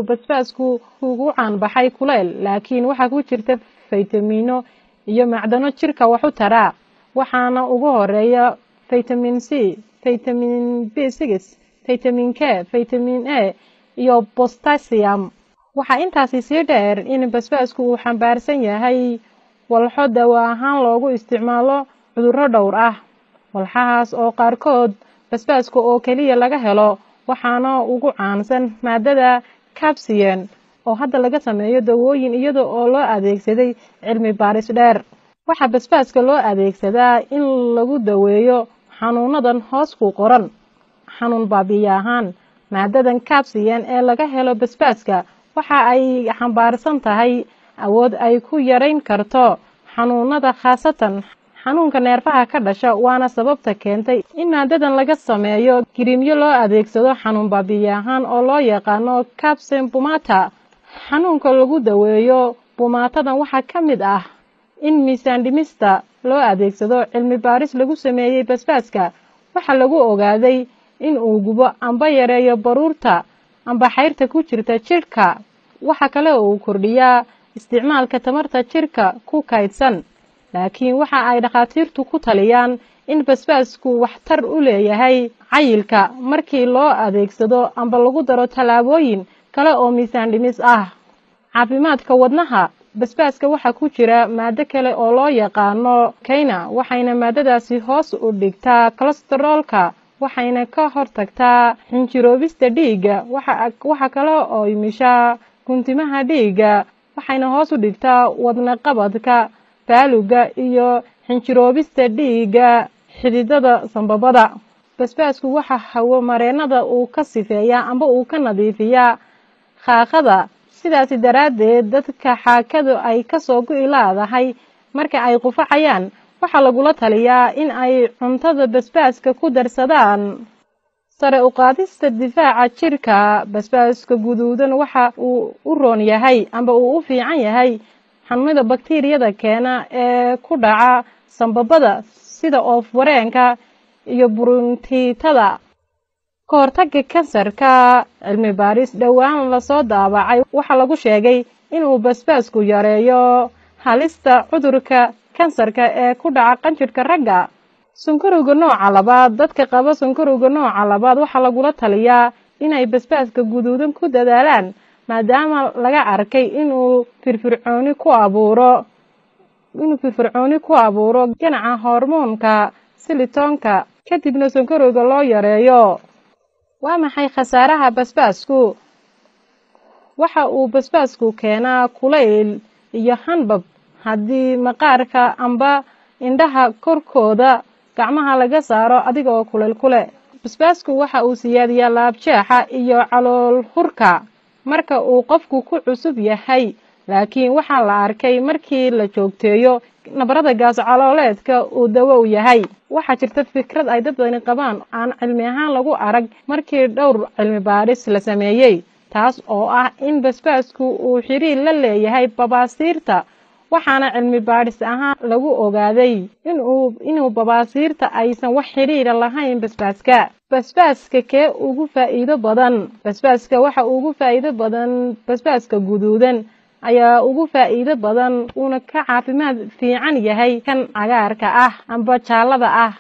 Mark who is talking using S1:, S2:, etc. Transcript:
S1: Basbaasku ugu caanbaxay kuleyl, laakiin waxaa ku jirta faytamiino iyo macdano jirka wax u tara, waxaana ugu horeeya faytamin C, faytamin B6, faytamin K, faytamin A iyo potassium. Waxaa intaasi sii dheer in basbaasku uu xambaarsan yahay walxo dawo ahaan loogu isticmaalo cudurro dhowr ah, walxahaas oo qaarkood basbaaska oo keliya laga helo, waxaana ugu caansan maadada capsaicin oo hadda laga sameeyo dawooyin iyada oo loo adeegsaday cilmi baaris dheer. Waxaa basbaaska loo adeegsadaa in lagu daweeyo xanuunadan hoos ku qoran. Xanuun baabi'iye ahaan, maadadan capsaicin ee laga helo basbaaska waxa ay xambaarsan tahay awood ay ku yarayn karto xanuunada, khaasatan xanuunka neerfaha ka dhasha, waana sababta keentay in maadadan laga sameeyo kiriimyo loo adeegsado xanuun baabi'iye ahaan oo loo yaqaano capsaicin pomade. Xanuunka lagu daweeyo bumaatadan waxaa ka mid ah in miisaan dhimista loo adeegsado. Cilmi baaris lagu sameeyey basbaaska waxaa lagu ogaaday in uu gubo amba yareeyo baruurta amba xayrta ku jirta jidhka. Waxa kale oo uu kordhiyaa isticmaalka tamarta jidhka ku kaydsan, laakiin waxa ay dhakhaatiirtu ku taliyaan in basbaasku waxtar u leeyahay cayilka markii loo adeegsado amba lagu daro tallaabooyin kale oo miisaan dhimis ah. Caafimaadka wadnaha, basbaaska waxaa ku jira maado kale oo loo yaqaano kayna, waxayna maadadaasi hoos u dhigtaa kolestaroolka, waxayna ka hortagtaa xinjiroobista dhiigga. Waxa kale oo imishaa guntimaha dhiigga, waxayna hoos u dhigtaa wadne qabadka, faaluga iyo xinjiroobista dhiigga xididada sambabada. Basbaasku waxa hawo mareennada uu ka sifeeyaa amba uu ka nadiifiyaa khaaqada, sidaasi daraaddeed dadka xaakadu ay kasoo go'i laadahay marka ay qufacayaan waxaa lagula taliyaa in ay cuntada basbaaska ku darsadaan. Sare u qaadista difaaca jirka, basbaaska guduudan waxa uu u roon yahay amba uu u fiican yahay xanuunada bakteeriyada keena ee ku dhaca sambabada sida oof wareenka iyo buruntiitada. Ka hortagga kansarka, cilmi baaris dhowaan lasoo daabacay waxaa lagu sheegay inuu basbaasku yareeyo halista cudurka kansarka ee ku dhaca qanjidhka ragga. Sonkorowga nooca labaad, dadka qaba sonkorowga nooca labaad waxaa lagula taliyaa inay basbaaska guduudan ku dadaalaan, maadaama laga arkay inuu firfircooni ku abuuro ganaca hormoonka silitoonka, kadibna sonkorowga loo yareeyo. Waa maxay khasaaraha basbaasku? Waxa uu basbaasku keenaa kulayl iyo hanbab haddii maqaarka amba indhaha korkooda gacmaha laga saaro adigoo kulayl ku leh. Basbaasku waxa uu siyaadiyaa laabjeexa iyo calool hurka marka uu qofku ku cusub yahay, laakiin waxaa la arkay markii la joogteeyo nabarada gaas calooleedka uu dawo u yahay. Waxaa jirta fikrad ay dad badani qabaan aan cilmi ahaan lagu arag markii dhowr cilmi baaris la sameeyey, taas oo ah in basbaasku uu xiriir la leeyahay babaasiirta, waxaana cilmi baadhis ahaan lagu ogaaday inuu babaasiirta aysan wax xiriira lahayn basbaaska. Basbaaska kee ugu faa'iido badan? Basbaaska waxa ugu faa'iido badan basbaaska guduudan ayaa ugu faa'iido badan, uuna ka caafimaad fiican yahay kan cagaarka ah amba jaallada ah.